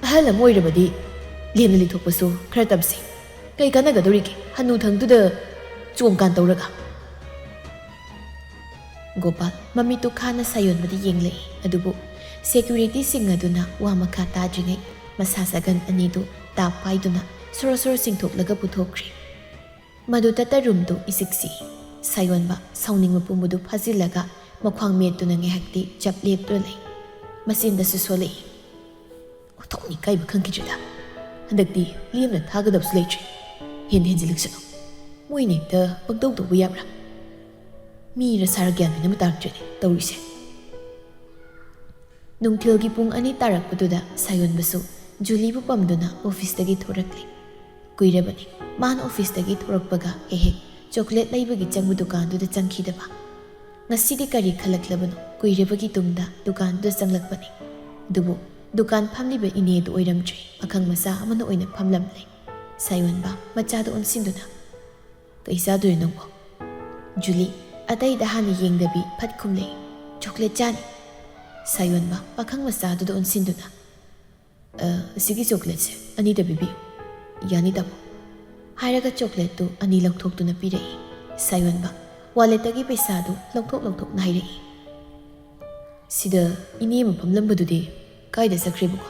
ꯑꯍꯜ ꯑꯃ ꯑꯣꯏꯔꯕꯗꯤ ꯂꯦꯝꯅ ꯂꯩꯊꯣꯛꯄꯁꯨ ꯈꯔ ꯇꯝꯁꯤ꯫ ꯀꯩ ꯀꯥꯟꯅꯒꯗꯧꯔꯤꯒꯦ ꯍꯅꯨꯊꯪꯗꯨꯗ ꯆꯣꯡꯀꯥꯟ ꯇꯧꯔꯒ?" ꯒꯣꯄꯥꯜ ꯃꯃꯤꯠꯇꯨ ꯈꯥꯅ ꯁꯥꯌꯣꯟꯕꯗ ꯌꯦꯡꯂꯛꯏ꯫ ꯑꯗꯨꯕꯨ ꯁꯦꯀ꯭ꯌꯨꯔꯤꯇꯤꯁꯤꯡ ꯑꯗꯨꯅ ꯋꯥ ꯃꯈꯥ ꯇꯥꯗ꯭ꯔꯤꯉꯩ ꯃꯁꯥ ꯁꯥꯒꯟ ꯑꯅꯤꯗꯨ ꯇꯥꯞ ꯄꯥꯏꯗꯨꯅ ꯁꯣꯔꯣ ꯁꯣꯔꯣ ꯆꯤꯡꯊꯣꯛꯂꯒ ꯄꯨꯊꯣꯛꯈ꯭ꯔꯦ꯫ ꯃꯗꯨ ꯇꯠꯇ ꯔꯨꯝꯗꯨ ꯏꯆꯤꯛ ꯆꯤꯛꯏ꯫ ꯁꯥꯌꯣꯟꯕ ꯁꯥꯎꯅꯤꯡꯕ ꯄꯨꯝꯕꯗꯨ ꯐꯥꯖꯤꯜꯂꯒ ꯃꯈ꯭ꯋꯥꯡ ꯃꯦꯠꯇꯨꯅ ꯉꯥꯏꯍꯥꯛꯇꯤ ꯆꯞ ꯂꯦꯞꯇꯨꯅ ꯂꯩ꯫ ꯃꯆꯤꯟꯗꯁꯨ ꯁꯣꯜꯂꯛꯏ꯫ "ꯑꯣꯟꯊꯣꯛꯅ ꯏꯀꯥꯏꯕ ꯈꯪꯈꯤꯗ꯭ꯔꯦꯗ꯫ ꯍꯟꯗꯛꯇꯤ ꯂꯦꯝꯅ ꯊꯥꯒꯗꯕꯁꯨ ꯂꯩꯇ꯭ꯔꯦ꯫ ꯍꯦꯟ ꯍꯦꯟꯖꯤꯜꯂꯛꯁꯅꯨ꯫ ꯃꯣꯏꯅ ꯍꯦꯛꯇ ꯄꯪꯇꯧ ꯇꯧꯕ ꯌꯥꯕ꯭ꯔꯥ? ꯃꯤꯔ ꯁꯥꯔ ꯒ꯭ꯌꯥꯟ ꯃꯦꯟ ꯑꯃ ꯇꯥꯔꯛꯇ꯭ꯔꯦꯅꯦ ꯇꯧꯔꯤꯁꯦ꯫" ꯅꯨꯡꯊꯤꯜꯒꯤ ꯄꯨꯡ ꯑꯅꯤ ꯇꯥꯔꯛꯄꯗꯨꯗ ꯁꯥꯌꯣꯟꯕꯁꯨ ꯖꯨꯂꯤꯕꯨ ꯄꯝꯗꯨꯅ ꯑꯣꯐꯤꯁꯇꯒꯤ ꯊꯣꯔꯛꯂꯦ꯫ ꯀꯨꯏꯔꯕꯅꯤ ꯃꯥꯅ ꯑꯣꯐꯤꯁꯇꯒꯤ ꯊꯣꯔꯛꯄꯒ ꯍꯦꯛ ꯍꯦꯛ ꯆꯣꯀ꯭ꯂꯦꯠ ꯂꯩꯕꯒꯤ ꯆꯪꯕ ꯗꯨꯀꯥꯟꯗꯨꯗ ꯆꯪꯈꯤꯗꯕ꯫ ꯉꯁꯤꯗꯤ ꯀꯔꯤ ꯈꯜꯂꯛꯂꯕꯅꯣ ꯀꯨꯏꯔꯕꯒꯤ ꯇꯨꯡꯗ ꯗꯨꯀꯥꯟꯗꯨꯗ ꯆꯪꯂꯛꯄꯅꯤ꯫ ꯑꯗꯨꯕꯨ ꯗꯨꯀꯥꯟ ꯐꯝꯂꯤꯕ ꯏꯅꯦꯗꯨ ꯑꯣꯏꯔꯝꯗ꯭ꯔꯦ, ꯄꯥꯈꯪ ꯃꯆꯥ ꯑꯃꯅ ꯑꯣꯏꯅ ꯐꯝꯂꯝꯂꯦ꯫ ꯁꯥꯌꯣꯟꯕ ꯃꯆꯥꯗ ꯑꯣꯟꯁꯤꯟꯗꯨꯅ, "ꯀꯩ ꯆꯥꯗꯣꯏꯅꯣ ꯅꯪꯕꯣ?" ꯖꯨꯂꯤ ꯑꯇꯩꯗ ꯍꯥꯟꯅ ꯌꯦꯡꯗꯕꯤ ꯐꯠ ꯈꯨꯝꯂꯛꯏ, "ꯆꯣꯀ꯭ꯂꯦꯠ ꯆꯥꯅꯤ꯫" ꯁꯥꯌꯣꯟꯕ ꯄꯥꯈꯪ ꯃꯆꯥꯗꯨꯗ ꯑꯣꯟꯁꯤꯟꯗꯨꯅ, "ꯑ, ꯑꯁꯤꯒꯤ ꯆꯣꯀ꯭ꯂꯦꯠꯁꯦ ꯑꯅꯤꯗ ꯄꯤꯕꯤꯌꯨ꯫" "ꯌꯥꯅꯤ ꯇꯥꯃꯣ꯫" ꯍꯥꯏꯔꯒ ꯆꯣꯀ꯭ꯂꯦꯠꯇꯨ ꯑꯅꯤ ꯂꯧꯊꯣꯛꯇꯨꯅ ꯄꯤꯔꯛꯏ꯫ ꯁꯥꯌꯣꯟꯕ ꯋꯥꯂꯦꯠꯇꯒꯤ ꯄꯩꯁꯥꯗꯨ ꯂꯧꯊꯣꯛ ꯂꯧꯊꯣꯛꯅ ꯍꯥꯏꯔꯛꯏ, "ꯁꯤꯗ ꯏꯅꯦ ꯑꯃ ꯐꯝꯂꯝꯕꯗꯨꯗꯤ ꯀꯥꯏꯗ ꯆꯠꯈ꯭ꯔꯦꯕꯀꯣ?"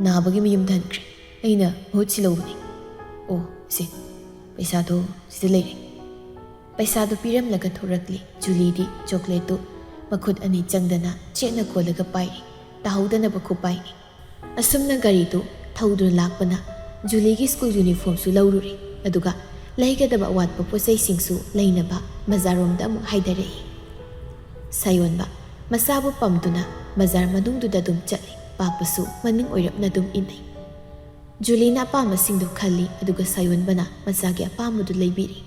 "ꯅꯥꯕꯒꯤ ꯃꯌꯨꯝꯗ ꯍꯟꯈ꯭ꯔꯦ꯫ ꯑꯩꯅ ꯃꯍꯨꯠ ꯁꯤꯜꯍꯧꯕꯅꯤ꯫" "ꯑꯣ, ꯁꯦ, ꯄꯩꯁꯥꯗꯣ ꯁꯤꯗ ꯂꯩꯔꯦ꯫" ꯄꯩꯁꯥꯗꯨ ꯄꯤꯔꯝꯂꯒ ꯊꯣꯔꯛꯂꯤ꯫ ꯖꯨꯂꯤꯗꯤ ꯆꯣꯀ꯭ꯂꯦꯠꯇꯨ ꯃꯈꯨꯠ ꯑꯅꯤ ꯆꯪꯗꯅ ꯆꯦꯠꯅ ꯀꯣꯜꯂꯒ ꯄꯥꯏꯔꯤ꯫ ꯇꯥꯍꯧꯗꯅꯕ ꯈꯨꯄꯥꯏꯅꯤ꯫ ꯑꯁꯨꯝꯅ ꯒꯥꯔꯤꯗꯨ ꯊꯧꯗꯨꯅ ꯂꯥꯛꯄꯅ ꯖꯨꯂꯤꯒꯤ ꯁ꯭ꯀꯨꯜ ꯌꯨꯅꯤꯐꯣꯔꯝꯁꯨ ꯂꯧꯔꯨꯔꯦ꯫ ꯑꯗꯨꯒ ꯂꯩꯒꯗꯕ ꯑꯋꯥꯠꯄ ꯄꯣꯠꯆꯩꯁꯤꯡꯁꯨ ꯂꯩꯅꯕ ꯕꯖꯥꯔꯔꯣꯝꯗ ꯑꯃꯨꯛ ꯍꯥꯏꯗꯔꯛꯏ꯫ ꯁꯥꯌꯣꯟꯕ ꯃꯆꯥꯕꯨ ꯄꯝꯗꯨꯅ ꯕꯖꯥꯔ ꯃꯅꯨꯡꯗꯨꯗ ꯑꯗꯨꯝ ꯆꯠꯂꯤ꯫ ꯄꯥꯛꯄꯁꯨ ꯃꯅꯤꯡ ꯑꯣꯏꯔꯞꯅ ꯑꯗꯨꯝ ꯏꯟꯅꯩ꯫ ꯖꯨꯂꯤꯅ ꯑꯄꯥꯝꯕꯁꯤꯡꯗꯨ ꯈꯜꯂꯤ, ꯑꯗꯨꯒ ꯁꯥꯌꯣꯟꯕꯅ ꯃꯆꯥꯒꯤ ꯑꯄꯥꯝꯕꯗꯨ ꯂꯩꯕꯤꯔꯤ꯫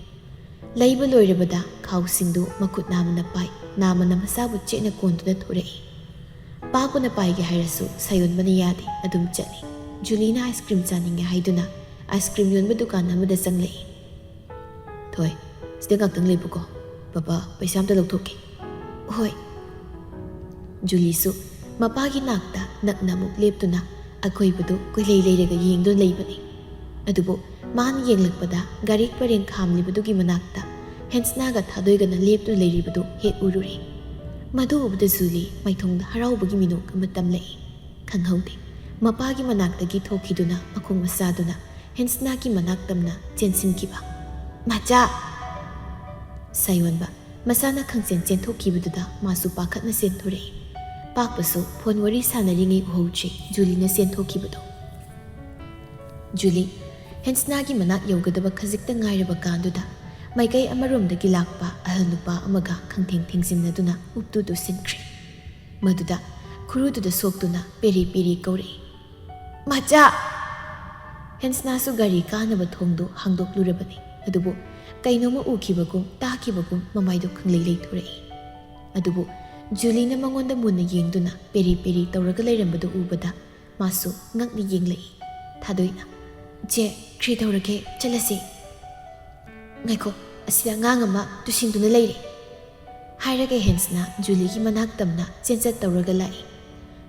ꯂꯩꯕ ꯂꯣꯏꯔꯕꯗ ꯈꯥꯎꯁꯤꯡꯗꯨ ꯃꯈꯨꯠ ꯅꯥꯝꯃꯅ ꯄꯥꯏ, ꯅꯥꯝꯃꯅ ꯃꯆꯥꯕꯨ ꯆꯦꯠꯅ ꯀꯣꯟꯗꯨꯅ ꯊꯣꯔꯛꯏ꯫ ꯄꯥꯛꯄꯅ ꯄꯥꯏꯒꯦ ꯍꯥꯏꯔꯁꯨ ꯁꯥꯌꯣꯟꯕꯅ ꯌꯥꯗꯦ, ꯑꯗꯨꯝ ꯆꯠꯂꯤ꯫ ꯖꯨꯂꯤꯅ ꯑꯥꯏꯁ ꯀ꯭ꯔꯤꯝ ꯆꯥꯅꯤꯡꯉꯦ ꯍꯥꯏꯗꯨꯅ ꯑꯥꯏꯁ ꯀ꯭ꯔꯤꯝ ꯌꯣꯟꯕ ꯗꯨꯀꯥꯟ ꯑꯃꯗ ꯆꯪꯂꯛꯏ꯫ "ꯊꯣꯏ, ꯁꯤꯗ ꯉꯥꯛꯇꯪ ꯂꯦꯞꯄꯨꯀꯣ꯫ ꯄꯄꯥ, ꯄꯩꯁꯥ ꯑꯝꯇ ꯂꯧꯊꯣꯛꯀꯦ꯫" "ꯍꯣꯏ꯫" ꯖꯨꯂꯤꯁꯨ ꯃꯄꯥꯒꯤ ꯅꯥꯛꯇ ꯅꯛꯅ ꯑꯃꯨꯛ ꯂꯦꯞꯇꯨꯅ ꯑꯀꯣꯏꯕꯗꯨ ꯀꯣꯏꯂꯩ ꯂꯩꯔꯒ ꯌꯦꯡꯗꯨꯅ ꯂꯩꯕꯅꯤ꯫ ꯑꯗꯨꯕꯨ ꯃꯥꯅ ꯌꯦꯡꯂꯛꯄꯗ ꯒꯥꯔꯤ ꯄꯔꯦꯡ ꯈꯥꯝꯂꯤꯕꯗꯨꯒꯤ ꯃꯅꯥꯛꯇ ꯍꯦꯟꯁꯅꯥꯒ ꯊꯥꯗꯣꯏꯒꯅ ꯂꯦꯞꯇꯨꯅ ꯂꯩꯔꯤꯕꯗꯨ ꯍꯦꯛ ꯎꯔꯨꯔꯦ꯫ ꯃꯗꯨ ꯎꯕꯗ ꯖꯨꯂꯤ ꯃꯥꯏꯊꯣꯡꯗ ꯍꯔꯥꯎꯕꯒꯤ ꯃꯤꯅꯣꯛ ꯑꯃ ꯇꯝꯂꯛꯏ꯫ ꯈꯪꯍꯧꯗꯦ, ꯃꯄꯥꯒꯤ ꯃꯅꯥꯛꯇꯒꯤ ꯊꯣꯛꯈꯤꯗꯨꯅ ꯃꯈꯣꯡ ꯃꯁꯥꯗꯨꯅ ꯍꯦꯟꯁꯅꯥꯒꯤ ꯃꯅꯥꯛ ꯇꯝꯅ ꯆꯦꯟꯁꯤꯟꯈꯤꯕ꯫ "ꯃꯆꯥ!" ꯁꯥꯌꯣꯟꯕ ꯃꯁꯥꯅ ꯈꯪꯆꯦꯟ ꯆꯦꯟꯊꯣꯛꯈꯤꯕꯗꯨꯗ ꯃꯥꯁꯨ ꯄꯥꯈꯠꯅ ꯆꯦꯟꯊꯣꯔꯛꯏ꯫ ꯄꯥꯛꯄꯁꯨ ꯐꯣꯟ ꯋꯥꯔꯤ ꯁꯥꯟꯅꯔꯤꯉꯩ ꯎꯍꯧꯗ꯭ꯔꯤ ꯖꯨꯂꯤꯅ ꯆꯦꯟꯊꯣꯛꯈꯤꯕꯗꯣ꯫ ꯖꯨꯂꯤ ꯍꯦꯟꯁꯅꯥꯒꯤ ꯃꯅꯥꯛ ꯌꯧꯒꯗꯕ ꯈꯖꯤꯛꯇ ꯉꯥꯏꯔꯕ ꯀꯥꯟꯗꯨꯗ ꯃꯥꯏꯀꯩ ꯑꯃꯔꯣꯝꯗꯒꯤ ꯂꯥꯛꯄ ꯑꯍꯜ ꯅꯨꯄꯥ ꯑꯃꯒ ꯈꯪꯊꯦꯡ ꯊꯦꯡꯖꯤꯟꯅꯗꯨꯅ ꯎꯞꯇꯨ ꯇꯨꯁꯤꯟꯈ꯭ꯔꯦ꯫ ꯃꯗꯨꯗ ꯈꯨꯔꯨꯗꯨꯗ ꯁꯣꯛꯇꯨꯅ ꯄꯦꯔꯤ ꯄꯦꯔꯤ ꯀꯧꯔꯛꯏ, "ꯃꯆꯥ!" ꯍꯦꯟꯁꯅꯥꯁꯨ ꯒꯥꯔꯤ ꯀꯥꯅꯕ ꯊꯣꯡꯗꯨ ꯍꯥꯡꯗꯣꯛꯂꯨꯔꯕꯅꯤ, ꯑꯗꯨꯕꯨ ꯀꯩꯅꯣꯝꯃ ꯎꯈꯤꯕꯒꯨꯝ ꯇꯥꯈꯤꯕꯒꯨꯝ ꯃꯃꯥꯏꯗꯨ ꯈꯪꯂꯩ ꯂꯩꯊꯣꯔꯛꯏ꯫ ꯑꯗꯨꯕꯨ ꯖꯨꯂꯤꯅ ꯃꯉꯣꯟꯗ ꯃꯨꯟꯅ ꯌꯦꯡꯗꯨꯅ ꯄꯦꯔꯤ ꯄꯦꯔꯤ ꯇꯧꯔꯒ ꯂꯩꯔꯝꯕꯗꯨ ꯎꯕꯗ ꯃꯥꯁꯨ ꯉꯛꯅ ꯌꯦꯡꯂꯛꯏ꯫ ꯊꯥꯗꯣꯏꯅ, "ꯆꯦ, ꯀꯔꯤ ꯇꯧꯔꯒꯦ? ꯆꯠꯂꯁꯤ꯫" "ꯉꯥꯏꯈꯣ, ꯑꯁꯤꯗ ꯑꯉꯥꯡ ꯑꯃ ꯇꯨꯁꯤꯟꯗꯨꯅ ꯂꯩꯔꯦ," ꯍꯥꯏꯔꯒ ꯍꯦꯟꯁꯅ ꯖꯨꯂꯤꯒꯤ ꯃꯅꯥꯛ ꯇꯝꯅ ꯆꯦꯟꯆꯠ ꯇꯧꯔꯒ ꯂꯥꯛꯏ꯫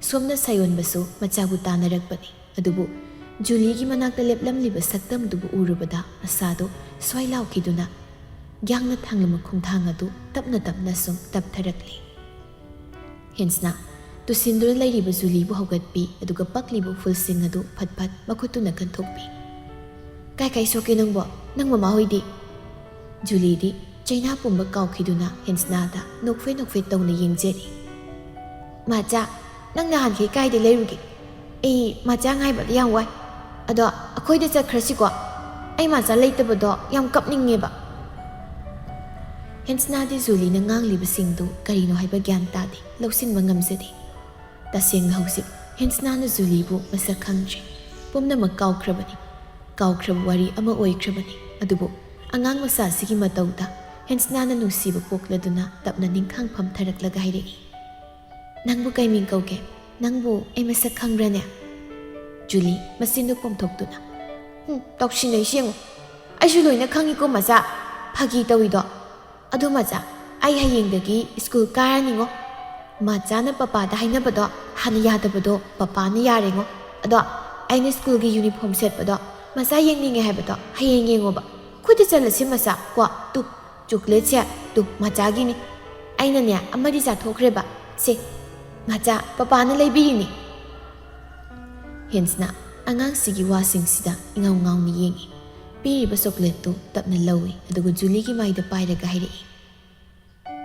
ꯁꯣꯝꯅ ꯁꯥꯌꯣꯟꯕꯁꯨ ꯃꯆꯥꯕꯨ ꯇꯥꯟꯅꯔꯛꯄꯅꯤ꯫ ꯑꯗꯨꯕꯨ ꯖꯨꯂꯤꯒꯤ ꯃꯅꯥꯛꯇ ꯂꯦꯞꯂꯝꯂꯤꯕ ꯁꯛꯇꯝꯗꯨꯕꯨ ꯎꯔꯨꯕꯗ ꯃꯁꯥꯗꯣ ꯁ꯭ꯋꯥꯏ ꯂꯥꯎꯈꯤꯗꯨꯅ ꯌꯥꯡꯅ ꯊꯥꯡꯂꯝꯕ ꯈꯣꯡꯊꯥꯡ ꯑꯗꯨ ꯇꯞꯅ ꯇꯞꯅ ꯁꯨꯝ ꯇꯞꯊꯔꯛꯂꯤ꯫ ꯍꯦꯟꯁꯅ ꯇꯨꯁꯤꯟꯗꯨꯅ ꯂꯩꯔꯤꯕ ꯖꯨꯂꯤꯕꯨ ꯍꯧꯒꯠꯄꯤ, ꯑꯗꯨꯒ ꯄꯛꯂꯤꯕ ꯎꯐꯨꯜꯁꯤꯡ ꯑꯗꯨ ꯐꯠ ꯐꯠ ꯃꯈꯨꯠꯇꯨꯅ ꯀꯟꯊꯣꯛꯄꯤ꯫ "ꯀꯥꯏ ꯀꯥꯏ ꯁꯣꯛꯀꯦ ꯅꯪꯕꯣ? ꯅꯪ ꯃꯃꯥ ꯍꯣꯏꯗꯤ?" ꯖꯨꯂꯤꯗꯤ ꯆꯩꯅꯥ ꯄꯨꯝꯕ ꯀꯥꯎꯈꯤꯗꯨꯅ ꯍꯦꯟꯁꯅꯥꯗ ꯅꯣꯛꯐꯦꯠ ꯅꯣꯛꯐꯦꯠ ꯇꯧꯅ ꯌꯦꯡꯖꯔꯤ꯫ "ꯃꯥꯆꯥ, ꯅꯪ ꯅꯍꯥꯟꯈꯩ ꯀꯥꯏꯗ ꯂꯩꯔꯨꯒꯦ? ꯑꯩ ꯃꯥꯆꯥ ꯉꯥꯏꯕꯗ ꯌꯥꯝ ꯋꯥꯏ꯫ ꯑꯗꯣ ꯑꯩꯈꯣꯏꯗ ꯆꯠꯈ꯭ꯔꯁꯤꯀꯣ? ꯑꯩ ꯃꯥꯆꯥ ꯂꯩꯇꯕꯗꯣ ꯌꯥꯝ ꯀꯞꯅꯤꯡꯉꯦꯕ꯫" ꯍꯦꯟꯁꯅꯥꯗꯤ ꯖꯨꯂꯤꯅ ꯉꯥꯡꯂꯤꯕꯁꯤꯡꯗꯨ ꯀꯔꯤꯅꯣ ꯍꯥꯏꯕ ꯒ꯭ꯌꯥꯟ ꯇꯥꯗꯦ, ꯂꯧꯁꯤꯟꯕ ꯉꯝꯖꯗꯦ꯫ ꯇꯁꯦꯡꯅ ꯍꯧꯖꯤꯛ ꯍꯦꯟꯁꯅꯥꯅ ꯖꯨꯂꯤꯕꯨ ꯃꯁꯛ ꯈꯪꯗ꯭ꯔꯦ꯫ ꯄꯨꯝꯅꯃꯛ ꯀꯥꯎꯈ꯭ꯔꯕꯅꯤ꯫ ꯀꯥꯎꯈ꯭ꯔꯕ ꯋꯥꯔꯤ ꯑꯃ ꯑꯣꯏꯈ꯭ꯔꯕꯅꯤ꯫ ꯑꯗꯨꯕꯨ ꯑꯉꯥꯡ ꯃꯆꯥꯁꯤꯒꯤ ꯃꯇꯧꯗ ꯍꯦꯟꯁꯅꯥꯅ ꯅꯨꯡꯁꯤꯕ ꯄꯣꯛꯂꯗꯨꯅ ꯇꯞꯅ ꯅꯤꯡꯈꯥꯡ ꯐꯝꯊꯔꯛꯂꯒ ꯍꯥꯏꯔꯛꯏ, "ꯅꯪꯕꯨ ꯀꯩ ꯃꯤꯡ ꯀꯧꯒꯦ? ꯅꯪꯕꯨ ꯑꯩ ꯃꯁꯛ ꯈꯪꯕ꯭ꯔꯅꯦ?" ꯖꯨꯂꯤ ꯃꯆꯤꯟꯗꯨ ꯄꯣꯝꯊꯣꯛꯇꯨꯅ, "ꯍꯨꯝ, ꯇꯧꯁꯤꯟꯅꯩꯁꯤ ꯌꯦꯡꯉꯨ꯫ ꯑꯩꯁꯨ ꯂꯣꯏꯅ ꯈꯪꯉꯤꯀꯣ ꯃꯆꯥ, ꯐꯥꯒꯤ ꯇꯧꯏꯗꯣ꯫ ꯑꯗꯣ ꯃꯆꯥ, ꯑꯩ ꯍꯌꯦꯡꯗꯒꯤ ꯁ꯭ꯀꯨꯜ ꯀꯥꯔꯅꯤꯉꯣ꯫ ꯃꯆꯥꯅ ꯄꯄꯥꯗ ꯍꯥꯏꯅꯕꯗꯣ ꯍꯥꯟꯅ ꯌꯥꯗꯕꯗꯣ ꯄꯄꯥꯅ ꯌꯥꯔꯦꯉꯣ꯫ ꯑꯗꯣ ꯑꯩꯅ ꯁ꯭ꯀꯨꯜꯒꯤ ꯌꯨꯅꯤꯐꯣꯔꯝ ꯁꯦꯠꯄꯗꯣ ꯃꯆꯥ ꯌꯦꯡꯅꯤꯡꯉꯦ ꯍꯥꯏꯕꯗꯣ ꯍꯌꯦꯡ ꯌꯦꯡꯉꯣꯕ꯫ ꯑꯩꯈꯣꯏꯗ ꯆꯠꯂꯁꯤ ꯃꯆꯥ ꯀꯣ꯫ ꯇꯨ, ꯆꯣꯀ꯭ꯂꯦꯠꯁꯦ ꯇꯨ ꯃꯆꯥꯒꯤꯅꯤ꯫ ꯑꯩꯅꯅꯦ ꯑꯃꯗꯤ ꯆꯥꯊꯣꯛꯈ꯭ꯔꯦꯕ꯫ ꯁꯦ, ꯃꯆꯥ, ꯄꯄꯥꯅ ꯂꯩꯕꯤꯔꯤꯅꯤ꯫" ꯍꯦꯟꯁꯅ ꯑꯉꯥꯡꯁꯤꯒꯤ ꯋꯥꯁꯤꯡꯁꯤꯗ ꯏꯉꯥꯎ ꯉꯥꯎꯅ ꯌꯦꯡꯏ꯫ ꯄꯤꯔꯤꯕ ꯆꯣꯀ꯭ꯂꯦꯠꯇꯨ ꯇꯞꯅ ꯂꯧꯏ, ꯑꯗꯨꯒ ꯖꯨꯂꯤꯒꯤ ꯃꯥꯏꯗ ꯄꯥꯏꯔꯒ ꯍꯥꯏꯔꯛꯏ,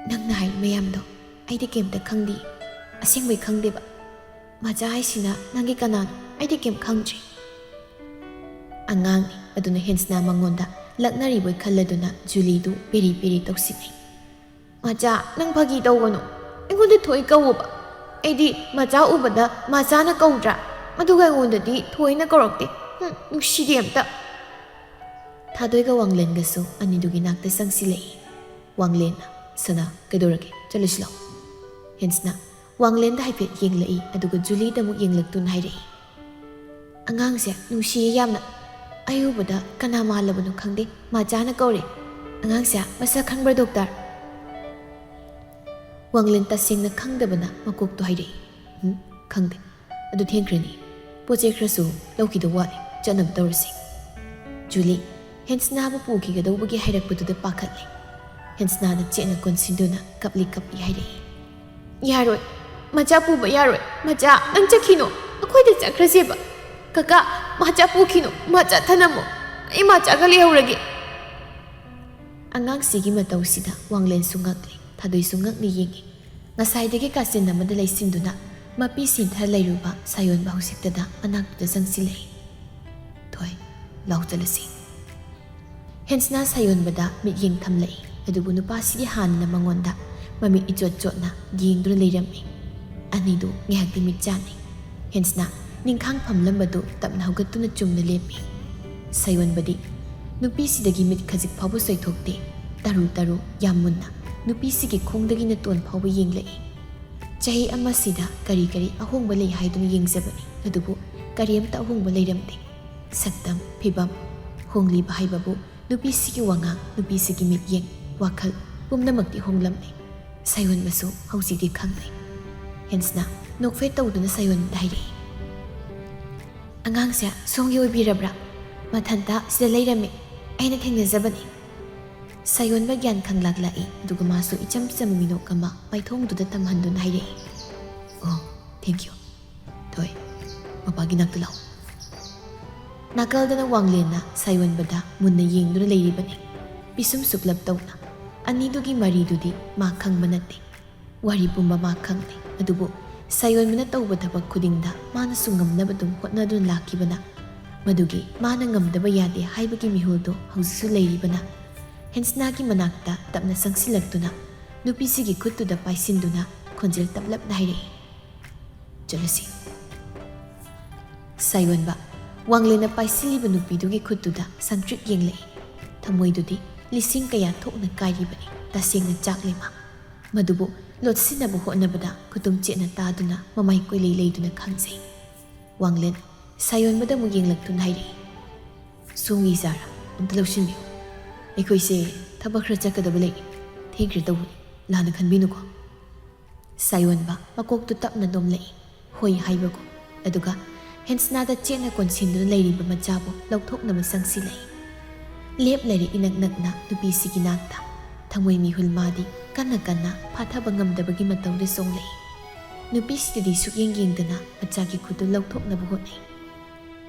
"ꯅꯪꯅ ꯍꯥꯏꯔꯤ ꯃꯌꯥꯝꯗꯣ ꯑꯩꯗꯤ ꯀꯩꯝꯇ ꯈꯪꯗꯦ꯫ ꯑꯁꯦꯡꯕꯩ ꯈꯪꯗꯦꯕ꯫ ꯃꯆꯥ ꯍꯥꯏꯁꯤꯅ ꯅꯪꯒꯤ ꯀꯅꯥꯅꯣ? ꯑꯩꯗꯤ ꯀꯩꯝ ꯈꯪꯗ꯭ꯔꯤ꯫" ꯑꯉꯥꯡꯅꯤ, ꯑꯗꯨꯅ ꯍꯦꯟꯁꯅ ꯃꯉꯣꯟꯗ ꯂꯛꯅꯔꯤꯕꯣꯏ ꯈꯜꯂꯗꯨꯅ ꯖꯨꯂꯤꯗꯨ ꯄꯦꯔꯤ ꯄꯦꯔꯤ ꯇꯧꯁꯤꯟꯅꯩ꯫ "ꯃꯆꯥ, ꯅꯪ ꯐꯥꯒꯤ ꯇꯧꯒꯅꯨ꯫ ꯑꯩꯉꯣꯟꯗ ꯊꯣꯏ ꯀꯧꯋꯣꯕ꯫ ꯑꯩꯗꯤ ꯃꯆꯥ ꯎꯕꯗ ꯃꯆꯥꯅ ꯀꯧꯗ꯭ꯔꯥ? ꯑꯗꯨꯒ ꯑꯩꯉꯣꯟꯗꯗꯤ ꯊꯣꯏꯅ ꯀꯧꯔꯛꯇꯦ꯫ ꯍꯨꯝ, ꯅꯨꯡꯁꯤꯗꯦ ꯑꯝꯇ꯫" ꯊꯥꯗꯣꯏꯒ ꯋꯥꯡꯂꯦꯟꯒꯁꯨ ꯑꯅꯤꯗꯨꯒꯤ ꯅꯥꯛꯇ ꯆꯪꯁꯤꯜꯂꯛꯏ꯫ ꯋꯥꯡꯂꯦꯟꯅ, "ꯁꯅꯥ, ꯀꯩꯗꯧꯔꯒꯦ? ꯆꯠꯂꯁꯤ ꯂꯥꯛꯑꯣ꯫" ꯍꯦꯟꯁꯅ ꯋꯥꯡꯂꯦꯟꯗ ꯍꯥꯏꯐꯦꯠ ꯌꯦꯡꯂꯛꯏ, ꯑꯗꯨꯒ ꯖꯨꯂꯤꯗ ꯑꯃꯨꯛ ꯌꯦꯡꯂꯛꯇꯨꯅ ꯍꯥꯏꯔꯛꯏ, "ꯑꯉꯥꯡꯁꯦ ꯅꯨꯡꯁꯤꯌꯦ ꯌꯥꯝꯅ꯫ ꯑꯩ ꯎꯕꯗ ꯀꯅꯥ ꯃꯥꯜꯂꯕꯅꯣ ꯈꯪꯗꯦ, ꯃꯆꯥꯅ ꯀꯧꯔꯦ꯫ ꯑꯉꯥꯡꯁꯦ ꯃꯁꯛ ꯈꯪꯕ꯭ꯔꯥ, ꯗꯣꯛꯇꯔ?" ꯋꯥꯡꯂꯦꯟ ꯇꯁꯦꯡꯅ ꯈꯪꯗꯕꯅ ꯃꯀꯣꯛꯇꯣ ꯍꯥꯏꯔꯛꯏ, "ꯎꯝ, ꯈꯪꯗꯦ꯫ ꯑꯗꯨ ꯊꯦꯡꯈ꯭ꯔꯅꯤ꯫ ꯄꯣꯠ ꯆꯩ ꯈꯔꯁꯨ ꯂꯧꯈꯤꯗꯧ ꯋꯥꯠꯂꯤ, ꯆꯠꯅꯕ ꯇꯧꯔꯁꯤ꯫" ꯖꯨꯂꯤ ꯍꯦꯟꯁꯅꯥꯕꯨ ꯄꯨꯈꯤꯒꯗꯧꯕꯒꯤ ꯍꯥꯏꯔꯛꯄꯗꯨꯗ ꯄꯥꯈꯠꯂꯦ꯫ ꯍꯦꯟꯁꯅꯥꯅ ꯆꯦꯠꯅ ꯀꯣꯟꯁꯤꯟꯗꯨꯅ ꯀꯞꯂꯤ ꯀꯞꯂꯤ ꯍꯥꯏꯔꯛꯏ, "ꯌꯥꯔꯣꯏ, ꯃꯆꯥ ꯄꯨꯕ ꯌꯥꯔꯣꯏ꯫ ꯃꯆꯥ, ꯅꯪ ꯆꯠꯈꯤꯅꯣ꯫ ꯑꯩꯈꯣꯏꯗ ꯆꯠꯈ꯭ꯔꯁꯦꯕ꯫ ꯀꯀꯥ, ꯃꯆꯥ ꯄꯨꯈꯤꯅꯣ꯫ ꯃꯆꯥ ꯊꯅꯝꯃꯣ꯫ ꯑꯩ ꯃꯆꯥꯒ ꯂꯩꯍꯧꯔꯒꯦ꯫" ꯑꯉꯥꯡꯁꯤꯒꯤ ꯃꯇꯧꯁꯤꯗ ꯋꯥꯡꯂꯦꯟꯁꯨ ꯉꯛꯂꯤ, ꯊꯥꯗꯣꯏꯁꯨ ꯉꯛꯅ ꯌꯦꯡꯉꯤ꯫ ꯉꯁꯥꯏꯗꯒꯤ ꯀꯥꯆꯤꯟ ꯑꯃꯗ ꯂꯩꯁꯤꯟꯗꯨꯅ ꯃꯄꯤ ꯁꯤꯟꯊ ꯂꯩꯔꯨꯕ ꯁꯥꯌꯣꯟꯕ ꯍꯧꯖꯤꯛꯇꯗ ꯃꯅꯥꯛꯇꯨꯗ ꯆꯪꯁꯤꯜꯂꯛꯏ꯫ "ꯊꯣꯏ, ꯂꯥꯎ ꯆꯠꯂꯁꯤ꯫" ꯍꯦꯟꯁꯅ ꯁꯥꯌꯣꯟꯕꯗ ꯃꯤꯠꯌꯦꯡ ꯊꯝꯂꯛꯏ, ꯑꯗꯨꯕꯨ ꯅꯨꯄꯥꯁꯤꯗꯤ ꯍꯥꯟꯅꯅ ꯃꯉꯣꯟꯗ ꯃꯃꯤꯠ ꯏꯆꯣꯠ ꯆꯣꯠꯅ ꯌꯦꯡꯗꯨꯅ ꯂꯩꯔꯝꯃꯤ꯫ ꯑꯅꯤꯗꯨ ꯉꯥꯏꯍꯥꯛꯇꯤ ꯃꯤꯠ ꯆꯥꯟꯅꯩ꯫ ꯍꯦꯟꯁꯅ ꯅꯤꯡꯈꯥꯡ ꯐꯝꯂꯝꯕꯗꯨ ꯇꯞꯅ ꯍꯧꯒꯠꯇꯨꯅ ꯆꯨꯝꯅ ꯂꯦꯞꯄꯤ꯫ ꯁꯥꯌꯣꯟꯕꯗꯤ ꯅꯨꯄꯤꯁꯤꯗꯒꯤ ꯃꯤꯠ ꯈꯖꯤꯛ ꯐꯥꯎꯕ ꯁꯣꯏꯊꯣꯛꯇꯦ꯫ ꯇꯔꯨ ꯇꯔꯨ ꯌꯥꯝ ꯃꯨꯟꯅ ꯅꯨꯄꯤꯁꯤꯒꯤ ꯈꯣꯡꯗꯒꯤꯅ ꯇꯣꯟ ꯐꯥꯎꯕ ꯌꯦꯡꯂꯛꯏ꯫ ꯆꯍꯤ ꯑꯃꯁꯤꯗ ꯀꯔꯤ ꯀꯔꯤ ꯑꯍꯣꯡꯕ ꯂꯩ ꯍꯥꯏꯗꯨꯅ ꯌꯦꯡꯖꯕꯅꯤ, ꯑꯗꯨꯕꯨ ꯀꯔꯤꯝꯇ ꯑꯍꯣꯡꯕ ꯂꯩꯔꯝꯗꯦ꯫ ꯁꯛꯇꯝ, ꯐꯤꯕꯝ, ꯍꯣꯡꯂꯤꯕ ꯍꯥꯏꯕꯕꯨ ꯅꯨꯄꯤꯁꯤꯒꯤ ꯋꯥꯉꯥꯡ, ꯅꯨꯄꯤꯁꯤꯒꯤ ꯃꯤꯠꯌꯦꯡ, ꯋꯥꯈꯜ ꯄꯨꯝꯅꯃꯛꯇꯤ ꯍꯣꯡꯂꯝꯂꯦ꯫ ꯁꯥꯌꯣꯟꯕꯁꯨ ꯍꯧꯖꯤꯛꯇꯤ ꯈꯪꯂꯦ꯫ ꯍꯦꯟꯁꯅ ꯅꯣꯛꯐꯦꯠ ꯇꯧꯗꯨꯅ ꯁꯥꯌꯣꯟꯕꯗ ꯍꯥꯏꯔꯛꯏ, "ꯑꯉꯥꯡꯁꯦ ꯁꯣꯝꯒꯤ ꯑꯣꯏꯕꯤꯔꯕ꯭ꯔꯥ? ꯃꯊꯟꯇ ꯁꯤꯗ ꯂꯩꯔꯝꯃꯤ꯫ ꯑꯩꯅ ꯊꯦꯡꯅꯖꯕꯅꯤ꯫" ꯁꯥꯌꯣꯟꯕ ꯒ꯭ꯌꯥꯟ ꯈꯪꯂꯥꯛ ꯂꯥꯛꯏ, ꯑꯗꯨꯒ ꯃꯥꯁꯨ ꯏꯆꯝ ꯆꯝꯕ ꯃꯤꯅꯣꯛ ꯑꯃ ꯃꯥꯏꯊꯣꯡꯗꯨꯗ ꯇꯝꯍꯟꯗꯨꯅ ꯍꯥꯏꯔꯛꯏ, "ꯑꯣ, thank you꯫ ꯊꯣꯏ, ꯃꯄꯥꯒꯤ ꯅꯥꯛꯇ ꯂꯥꯛꯑꯣ꯫" ꯅꯥꯀꯜꯗꯅ ꯋꯥꯡꯂꯦꯟꯅ ꯁꯥꯌꯣꯟꯕꯗ ꯃꯨꯟꯅ ꯌꯦꯡꯗꯨꯅ ꯂꯩꯔꯤꯕꯅꯤ, ꯄꯤꯁꯨꯝ ꯁꯨꯛꯂꯞ ꯇꯧꯅ꯫ ꯑꯅꯤꯗꯨꯒꯤ ꯃꯔꯤꯗꯨꯗꯤ ꯃꯥ ꯈꯪꯕ ꯅꯠꯇꯦ꯫ ꯋꯥꯔꯤ ꯄꯨꯝꯕ ꯃꯥ ꯈꯪꯂꯦ, ꯑꯗꯨꯕꯨ ꯁꯥꯌꯣꯟꯕꯅ ꯇꯧꯕ ꯊꯕꯛ ꯈꯨꯗꯤꯡꯗ ꯃꯥꯅꯁꯨ ꯉꯝꯅꯕ ꯑꯗꯨꯝ ꯍꯣꯠꯅꯗꯨꯅ ꯂꯥꯛꯈꯤꯕꯅ, ꯃꯗꯨꯒꯤ ꯃꯥꯅ ꯉꯝꯗꯕ ꯌꯥꯗꯦ ꯍꯥꯏꯕꯒꯤ ꯃꯤꯍꯨꯜꯗꯨ ꯍꯧꯖꯤꯛꯁꯨ ꯂꯩꯔꯤꯕꯅ, ꯍꯦꯟꯁꯅꯥꯒꯤ ꯃꯅꯥꯛꯇ ꯇꯞꯅ ꯆꯪꯁꯤꯜꯂꯛꯇꯨꯅ ꯅꯨꯄꯤꯁꯤꯒꯤ ꯈꯨꯠꯇꯨꯗ ꯄꯥꯏꯁꯤꯟꯗꯨꯅ ꯈꯣꯟꯖꯦꯜ ꯇꯞꯂꯞꯅ ꯍꯥꯏꯔꯛꯏ, "ꯆꯠꯂꯁꯤ꯫" ꯁꯥꯌꯣꯟꯕ ꯋꯥꯡꯂꯦꯟꯅ ꯄꯥꯏꯁꯤꯜꯂꯤꯕ ꯅꯨꯄꯤꯗꯨꯒꯤ ꯈꯨꯠꯇꯨꯗ ꯁꯪꯇ꯭ꯔꯤꯛ ꯌꯦꯡꯂꯛꯏ꯫ ꯊꯃꯣꯏꯗꯨꯗꯤ ꯂꯤꯁꯤꯡ ꯀꯌꯥ ꯊꯣꯛꯅ ꯀꯥꯏꯔꯤꯕꯅꯤ꯫ ꯇꯁꯦꯡꯅ ꯆꯥꯛꯂꯦ ꯃꯥ꯫ ꯃꯗꯨꯕꯨ ꯂꯣꯠꯁꯤꯟꯅꯕ ꯍꯣꯠꯅꯕꯗ ꯈꯨꯇꯨꯝ ꯆꯦꯠꯅ ꯇꯥꯗꯨꯅ ꯃꯃꯥꯏ ꯀꯣꯏꯂꯩ ꯂꯩꯗꯨꯅ ꯈꯥꯡꯖꯩ꯫ ꯋꯥꯡꯂꯦꯟ ꯁꯥꯌꯣꯟꯕꯗ ꯑꯃꯨꯛ ꯌꯦꯡꯂꯛꯇꯨꯅ ꯍꯥꯏꯔꯛꯏ, "ꯁꯣꯝꯒꯤ ꯏꯆꯥꯔꯥ? ꯑꯝꯇ ꯂꯧꯁꯤꯟꯕꯤꯌꯨ꯫ ꯑꯩꯈꯣꯏꯁꯦ ꯊꯕꯛ ꯈꯔ ꯆꯠꯀꯗꯕ ꯂꯩ꯫ ꯊꯦꯡꯈ꯭ꯔꯦ ꯇꯧꯕꯅꯤ꯫ ꯂꯥꯟꯅ ꯈꯟꯕꯤꯅꯨꯀꯣ꯫" ꯁꯥꯌꯣꯟꯕ ꯃꯀꯣꯛꯇꯨ ꯇꯞꯅ ꯅꯣꯝꯂꯛꯏ, ꯍꯣꯏ ꯍꯥꯏꯕꯒꯨꯝ꯫ ꯑꯗꯨꯒ ꯍꯦꯟꯁꯅꯥꯗ ꯆꯦꯠꯅ ꯀꯣꯟꯁꯤꯟꯗꯨꯅ ꯂꯩꯔꯤꯕ ꯃꯆꯥꯕꯨ ꯂꯧꯊꯣꯛꯅꯕ ꯆꯪꯁꯤꯜꯂꯛꯏ꯫ ꯂꯦꯞꯂꯔꯦ ꯏꯅꯛ ꯅꯛꯅ ꯅꯨꯄꯤꯁꯤꯒꯤ ꯅꯥꯛꯇ꯫ ꯊꯃꯣꯏ ꯃꯤꯍꯨꯜ ꯃꯥꯗꯤ ꯀꯟꯅ ꯀꯟꯅ ꯐꯥꯊꯕ ꯉꯝꯗꯕꯒꯤ ꯃꯇꯧꯗ ꯆꯣꯡꯂꯛꯏ꯫ ꯅꯨꯄꯤꯁꯤꯗꯗꯤ ꯁꯨꯛꯌꯦꯡ ꯌꯦꯡꯗꯅ ꯃꯆꯥꯒꯤ ꯈꯨꯠꯇꯨ ꯂꯧꯊꯣꯛꯅꯕ ꯍꯣꯠꯅꯩ꯫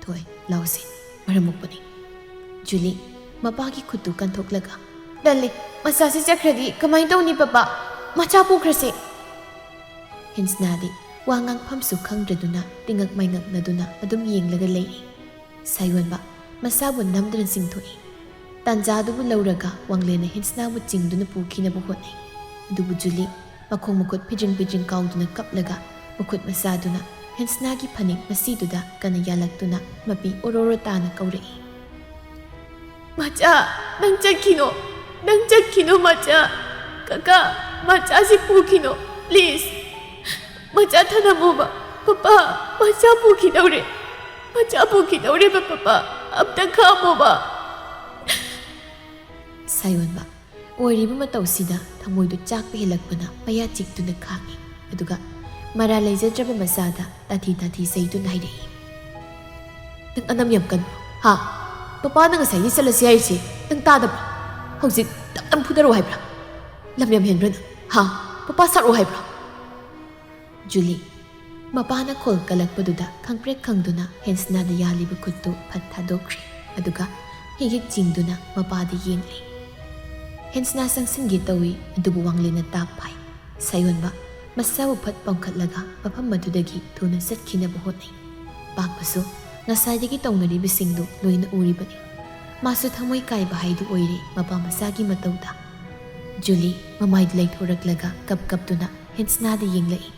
"ꯊꯣꯏ, ꯂꯥꯎꯁꯦ, ꯃꯔꯝ ꯃꯣꯛꯄꯅꯤ꯫" ꯖꯨꯂꯤ ꯃꯄꯥꯒꯤ ꯈꯨꯠꯇꯨ ꯀꯟꯊꯣꯛꯂꯒ, "ꯇꯜꯂꯦ, ꯃꯆꯥꯁꯤ ꯆꯠꯈ꯭ꯔꯗꯤ ꯀꯃꯥꯏꯅ ꯇꯧꯅꯤ ꯄꯄꯥ? ꯃꯆꯥ ꯄꯨꯈ꯭ꯔꯁꯦ꯫" ꯍꯦꯟꯁꯅꯥꯗꯤ ꯋꯥ ꯉꯥꯡꯐꯝꯁꯨ ꯈꯪꯗ꯭ꯔꯗꯨꯅ ꯇꯤꯡꯉꯛ ꯃꯥꯏꯉꯛꯅꯗꯨꯅ ꯑꯗꯨꯝ ꯌꯦꯡꯂꯒ ꯂꯩꯔꯤ꯫ ꯁꯥꯌꯣꯟꯕ ꯃꯁꯥꯕꯨ ꯅꯝꯗꯨꯅ ꯆꯤꯡꯊꯣꯛꯏ꯫ ꯇꯥꯟꯖꯥꯗꯨꯕꯨ ꯂꯧꯔꯒ ꯋꯥꯡꯂꯦꯟꯅ ꯍꯦꯟꯁꯅꯥꯕꯨ ꯆꯤꯡꯗꯨꯅ ꯄꯨꯈꯤꯅꯕ ꯍꯣꯠꯅꯩ꯫ ꯑꯗꯨꯕꯨ ꯖꯨꯂꯤ ꯃꯈꯣꯡ ꯃꯈꯨꯠ ꯐꯤꯗ꯭ꯔꯤꯡ ꯐꯤꯗ꯭ꯔꯤꯡ ꯀꯥꯎꯗꯨꯅ ꯀꯞꯂꯒ ꯃꯈꯨꯠ ꯃꯁꯥꯗꯨꯅ ꯍꯦꯟꯁꯅꯥꯒꯤ ꯐꯅꯦꯛ ꯃꯁꯤꯗꯨꯗ ꯀꯟꯅ ꯌꯥꯜꯂꯛꯇꯨꯅ ꯃꯄꯤ ꯑꯣꯔꯣꯔꯣ ꯇꯥꯅ ꯀꯧꯔꯛꯏ꯫ "ꯃꯆꯥ, ꯅꯪ ꯆꯠꯈꯤꯅꯣ, ꯅꯪ ꯆꯠꯈꯤꯅꯣ ꯃꯆꯥ꯫ ꯀꯀꯥ, ꯃꯆꯥꯁꯤ ꯄꯨꯈꯤꯅꯣ, please꯫ ꯃꯆꯥ ꯊꯅꯝꯃꯣꯕ, ꯄꯄꯥ, ꯃꯆꯥ ꯄꯨꯈꯤꯗꯧꯔꯦ꯫ ꯃꯆꯥ ꯄꯨꯈꯤꯗꯧꯔꯦꯕ ꯄꯄꯥ, ꯑꯝꯇ ꯈꯥꯝꯃꯣꯕ꯫" ꯁꯥꯌꯣꯟꯕ ꯑꯣꯏꯔꯤꯕ ꯃꯇꯧꯁꯤꯗ ꯊꯃꯣꯏꯗꯨ ꯆꯥꯛꯄ ꯍꯦꯜꯂꯛꯄꯅ ꯃꯌꯥ ꯆꯤꯛꯇꯨꯅ ꯈꯥꯡꯏ꯫ ꯑꯗꯨꯒ ꯃꯔꯥ ꯂꯩꯖꯗ꯭ꯔꯕ ꯃꯆꯥꯗ ꯇꯥꯊꯤ ꯇꯥꯊꯤ ꯆꯩꯗꯨꯅ ꯍꯥꯏꯔꯛꯏ꯫ "ꯅꯪ ꯑꯅꯝ ꯌꯥꯝ ꯀꯟꯕ꯭ꯔꯣ? ꯍꯥ? ꯄꯄꯥꯅ ꯉꯁꯥꯏꯗꯤ ꯆꯠꯂꯁꯤ ꯍꯥꯏꯔꯤꯁꯦ ꯅꯪ ꯇꯥꯗꯕ꯭ꯔꯣ? ꯍꯧꯖꯤꯛ ꯇꯞ ꯇꯞ ꯐꯨꯗꯔꯣ ꯍꯥꯏꯕ꯭ꯔꯥ? ꯂꯝ ꯌꯥꯝ ꯍꯦꯟꯕ꯭ꯔꯥ ꯅꯪ? ꯍꯥ? ꯄꯄꯥ ꯁꯥꯎꯔꯛꯑꯣ ꯍꯥꯏꯕ꯭ꯔꯣ?" ꯖꯨꯂꯤ꯫ ꯃꯄꯥꯅ ꯈꯣꯜ ꯀꯜꯂꯛꯄꯗꯨꯗ ꯈꯪꯄ꯭ꯔꯦꯛ ꯈꯪꯗꯨꯅ ꯍꯦꯟꯁꯅꯥꯗ ꯌꯥꯜꯂꯤꯕ ꯈꯨꯠꯇꯨ ꯐꯠ ꯊꯥꯗꯣꯛꯈ꯭ꯔꯦ꯫ ꯑꯗꯨꯒ ꯍꯤꯒꯤꯛ ꯆꯤꯡꯗꯨꯅ ꯃꯄꯥꯗ ꯌꯦꯡꯂꯤ꯫ ꯍꯦꯟꯁꯅꯥ ꯆꯪꯁꯤꯟꯒꯦ ꯇꯧꯏ, ꯑꯗꯨꯕꯨ ꯋꯥꯡꯂꯦꯟꯅ ꯇꯥꯞ ꯐꯥꯏ꯫ ꯁꯥꯌꯣꯟꯕ ꯃꯁꯥꯕꯨ ꯐꯠ ꯄꯣꯡꯈꯠꯂꯒ ꯃꯐꯝ ꯑꯗꯨꯗꯒꯤ ꯊꯨꯅ ꯆꯠꯈꯤꯅꯕ ꯍꯣꯠꯅꯩ꯫ ꯄꯥꯛꯄꯁꯨ ꯉꯁꯥꯏꯗꯒꯤ ꯇꯧꯅꯔꯤꯕꯁꯤꯡꯗꯨ ꯂꯣꯏꯅ ꯎꯔꯤꯕꯅꯤ꯫ ꯃꯥꯁꯨ ꯊꯃꯣꯏ ꯀꯥꯏꯕ ꯍꯥꯏꯗꯨ ꯑꯣꯏꯔꯦ ꯃꯄꯥ ꯃꯆꯥꯒꯤ ꯃꯇꯧꯗ꯫ ꯖꯨꯂꯤ ꯃꯃꯥꯏꯗꯨ ꯂꯩꯊꯣꯔꯛꯂꯒ ꯀꯞ ꯀꯞꯇꯨꯅ ꯍꯦꯟꯁꯅꯥꯗ ꯌꯦꯡꯂꯛꯏ꯫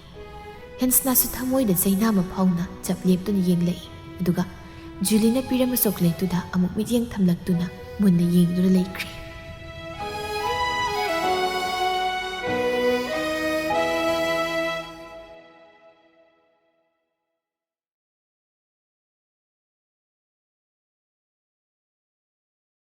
ꯍꯦꯟꯁꯅꯥꯁꯨ ꯊꯃꯣꯏꯗ ꯆꯩꯅꯥ ꯑꯃ ꯐꯥꯎꯅ ꯆꯞ ꯂꯦꯞꯇꯨꯅ ꯌꯦꯡꯂꯛꯏ꯫ ꯑꯗꯨꯒ ꯖꯨꯂꯤꯅ ꯄꯤꯔꯝꯕ ꯆꯣꯀ꯭ꯂꯦꯠꯇꯨꯗ ꯑꯃꯨꯛ ꯃꯤꯠꯌꯦꯡ ꯊꯝꯂꯛꯇꯨꯅ ꯃꯨꯟꯅ ꯌꯦꯡꯗꯨꯅ ꯂꯩꯈ꯭ꯔꯦ꯫